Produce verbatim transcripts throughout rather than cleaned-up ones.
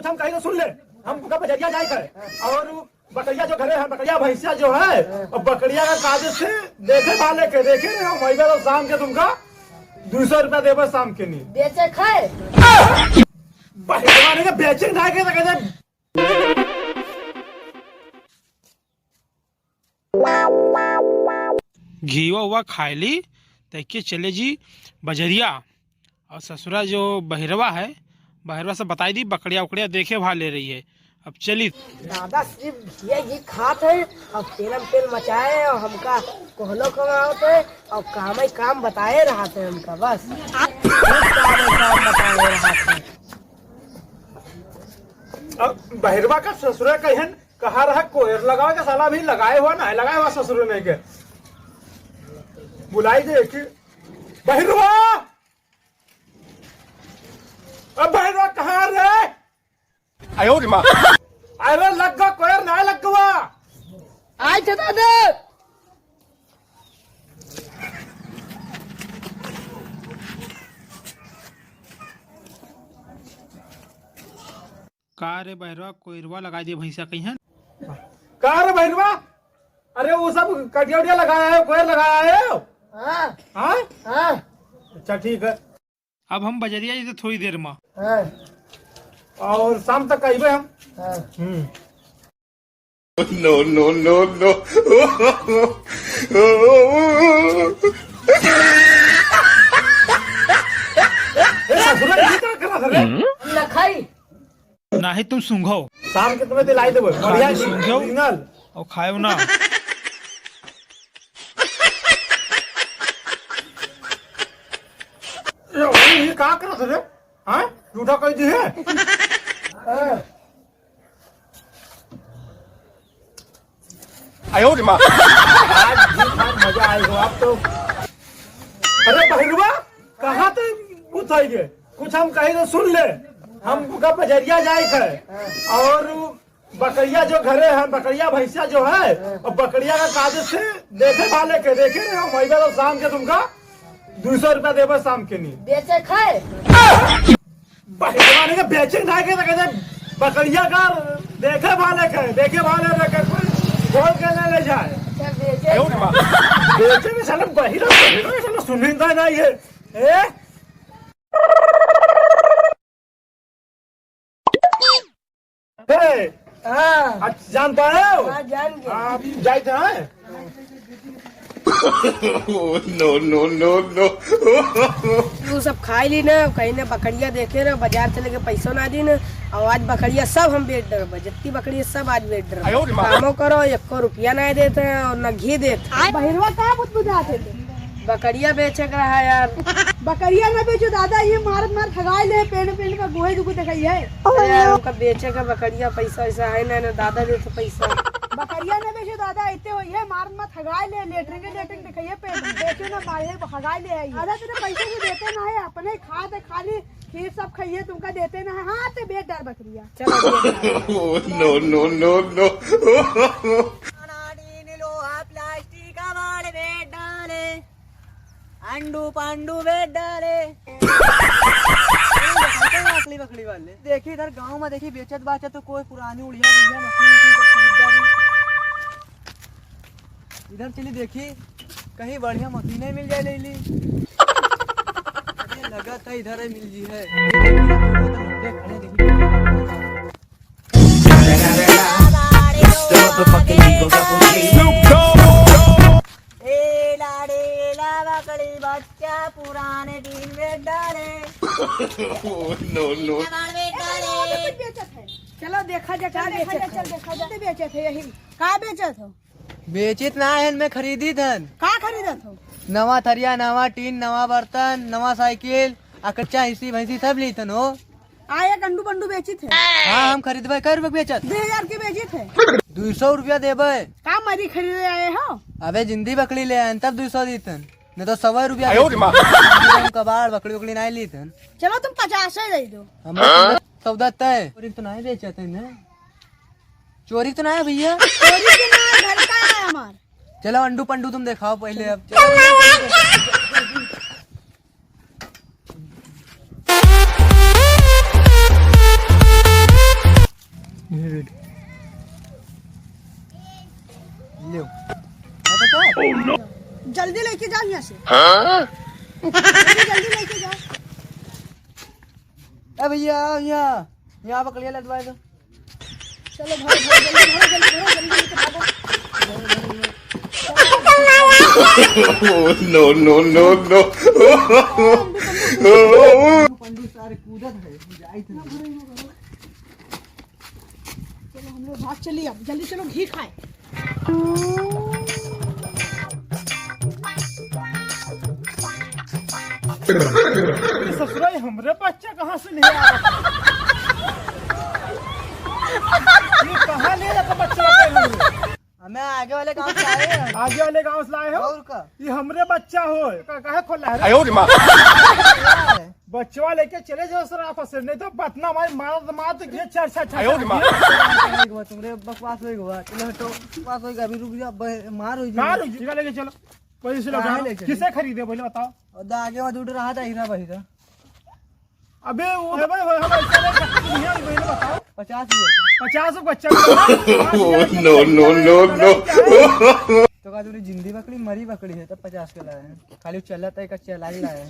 हम कहीं तो सुन ले, हम तुमका बजरिया जाए है और बकरिया जो घरे है, बकरिया भैंसिया जो है, और बकरिया का काजे से देखे भाले के, देखे रहे हम, वही तो शाम के तुमका दो सौ रुपया देबे शाम के नहीं। बेचे खाए? बहिरवा ने बेचे ना के तो कहते घीवा उवा खाए ली, तैके चले जी बजरिया। और ससुरा जो बहिरवा है, बहिरवा से बताई दी, बकरिया उकड़िया देखे भा ले रही है। अब चली। दादा सिर्फ घिया घी खात है और तेलम तेल मचाए और हमका कोहलो कमावत है और काम ही काम बताए रहत है हमका, बस। सिर्फ काम ही काम बताए रहत है। अब बहिरवा का ससुरा कहन कहा रहा कोयर लगावे के, साला अभी लगाए हुआ ना है, लगाए हुआ ससुर नहीं के। बुलाई दे कि बहिरवा, अब बहिरवा कहाँ रे? आयो रे माँ। अरे लग गवा कोयर ना लग गवा। आय थे दादा। का रे बहिरवा, कोयरवा लगाई दिए भैंसा कहिहन? का रे बहिरवा? अरे वो सब कटिया उटिया लगाया है, कोयर लगाया है? हाँ। हाँ? हाँ। अच्छा ठीक है। अब हम बजरिया जैसे थोड़ी देर में। हाँ। और शाम तक आइबे हम। हाँ। हम्म। No, no, no, no। ए, ससुरा, ये का करत हरे? लखाई। नाही तुम सूंघो। शाम के तुम्हें दिलाई देबो। बढ़िया खाली सूंघो original। और खायो ना। ए, ये का करत हरे? हाँ? झूठा कह दी है? हाँ। आयो रे माँ। आज भी बहुत मजा आएगा आप तो। अरे बहिरवा, कहाँ तो उठाइए? कुछ हम कहे तो सुन ले। हम का बजरिया जाए थे और बकरिया जो घरे है, बकरिया भैंसिया जो है, और बकरिया का काजे से देखे भाले के, देखे रहे हम, वही तो शाम के तुमका दो सौ रुपया देबे शाम के नहीं। बेचे खाए? बहिरवा ने के बेचे ना के तो कहते बकरिया का देखे भाले के, देखे भाले रे के कोई बोल के ले, ले जाए। अच्छा, बेचे। बेचे में साले बहिरा, बहिरा साले सुनिंदा ना ये। ए? ए? हाँ। अच्छा, जान पाए हो? हाँ, जान गए। आप जाए थे, हैं? No, no, no, no। तू सब खाई ली ना, कहीं ना बकरिया देखे ना, बाजार चले के पैसा ना दी ना, और आज बकरिया सब हम बेच डरबे, जितनी बकरिया सब आज बेच डरबे। आयो रे माँ। कामो करो, एको रुपया ना देते हैं और ना घी देते। बहिरवा का बुदबुदात है? बकरिया बेचे के रहा यार। बकरिया ना बेचो दादा, ये मारत मारत हगाई ले, पेड़ पेड़ का गोहे दुगु देखाई है। अरे यार, उनका बेचे का बकरिया, पैसा वैसा है ना, ना दादा दे तो पैसा। बकरिया ना बेचो दादा, इतने होई है, मारत मारत हगाई ले, लेटरिन के लेटरिन देखाइए, पेड़ बेचो ना, मारे हगाई ले आई। दादा तेरे पैसे भी देते ना है, अपने खाते खाली खीर सब खाइए, तुमका देते ना है। हाँ, ते बेच डार बकरिया। चलो, बेच डार। No, no, no, no। लोहा प्लास्टिक कबाड़ बेच डाले। अंडू पांडू बेच डाले। बकरी बकरी वाले। देखी इधर गांव में देखी बेचत बाचत तो कोई पुरानी उड़िया उड़िया मशीन उशीन सब खरीद डाली। इधर चली देखी कहीं बढ़िया मशीन मिल जाए ले ली। अरे लगा था इधर ही मिल जी है। देखी ना, दोनों तरफ देख, अरे देखी। ए लाड़े ला बकरी बच्चा पुराने दिन में डाले। No, no। कबाड़ में डाले। चलो देखा जा, का चल देखा जा, बेचत चल है। देखा जा। बेचत है यही। का बेचत हो? बेचित ना है, मैं खरीदी थन। का खरीदत हो? नवा थरिया, नवा टीन, नवा बर्तन, नवा साइकिल, आ कच्चा हिस्सी भैंसी सब ली थन हो। आ, एक अंडू बंडू बेचित है। हाँ, हम खरीदबे। कै रुपये बेचत? दो हजार के बेचित है। दो सौ रुपया देबे। का मरी खरीदे आए हो? अबे जिंदी बकरी ले आए तब दो सौ दीतन, नहीं तो सवा रुपया आयो रे माँ। हम कबाड़ बकरी उकरी नहीं लीतन। चलो तुम पचास ही दे दो। हम सौदा तय। चोरी तो नहीं बेचत है ना? चोरी तो नहीं है भैया? चोरी के ना, घर का है हमार। चलो अंडू पंडू तुम दिखाओ पहले अब। चलो। ले। जल्दी लेके जाओ यहाँ से। हाँ? जल्दी, जल्दी लेके जाओ। ए भैया, आओ यहाँ, यहाँ बकरिया लदवाए दो। चलो भाई, भाई, जल्दी, भाई, जल्दी, भाई, जल्दी लेके भागो। Oh, no, no, no, no। पंडू सारे कूदत है, जाई थे। चलो, हम लोग भाग चली अब, जल्दी चलो, घी खाए। ये ससुरा, ये हमरे बच्चा कहाँ से ले आ रहा है? ये कहाँ ले जाता बच्चा का हमरे? हमें आगे वाले गांव से आए हैं। आगे वाले गांव से लाए हो? और का? ये हमरे बच्चा हो, का, काहे खोला है रे? आयो रे माँ। बच्चवा लेके चले जाओ सर, आप से नहीं तो बतना भाई मार, मार तो ये चार, चार, चार, आयो रे माँ। एक बार तुमरे बकवास होई गवा, चलो हटो, बकवास होई गवा, अभी रुक जा, ब-, मार होई मार जी। होई जी, लेके चलो। पैसे लो, काहे लेके चलो? किसे खरीदे पहले बताओ। और दा आगे वो जुड़ रहा था हीरा बहिरा। अबे वो है भाई, हम ऐसा नहीं करते, नहीं है, पहले बताओ। पचास रुपये। पचास रुपये बच्चा का। No, no, no, no। तो का तूने जिंदी बकरी, मरी बकरी है, तब पचास के लाए हैं। खाली चला था, एक चला ही लाए हैं।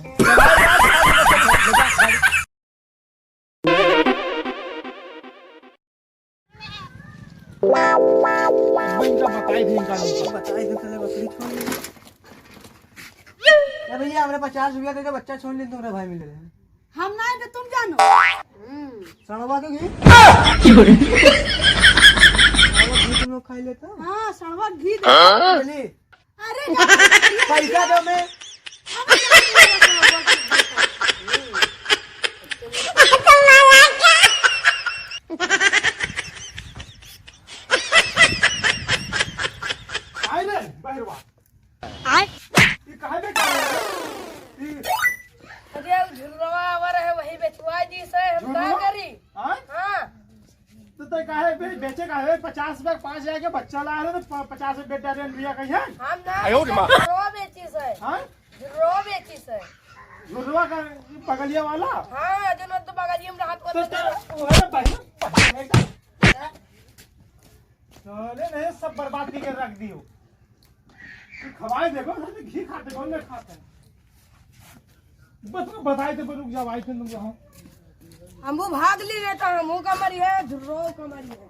इनका बताई थी, इनका नहीं। बताई थी, चले बकरी छोड़ ले। ए भैया, हमरे पचास रुपया दे दे, बच्चा छोड़ ले, तुम्हरे भाई मिले रहे। हम ना है तो तुम जानो। सड़वा तो घी। सड़वा घी तुम लोग खाई लेता। हाँ, सड़वा घी दे। चलिए। अरे, पैसा दो मैं। आए रे, बहरवा। आए। ये काहे बैठा है? ये अरे, वो झुर्रवा आवा रहे, वही बेचवा दी से, हम का झुर्रवा? करी? हाँ? हाँ। तो तय काहे बे-, बेचे काहे? पचास रुपया, पाँच हजार के बच्चा ला रहे, तो प-, पचास रुपया बेच डाले भैया कहीं है? हम ना, आयो रे माँ। झुर्रवा बेची से। हाँ? झुर्रवा बेची से। झुर्रवा का बगलिया वाला? हाँ, जो न तो बगलिया में रहत तो, होता तो, था। वो है भाई, साले ने सब बर्बाद करके रख दियो। तू खवाए देखो, साले घी खाते, कौन नहीं खाते? बस वो बताए थे, रुक जाओ, आई थे तुम यहाँ। हम वो भाग ली रहता, हम वो कमरी है, झुर्रो कमरी है।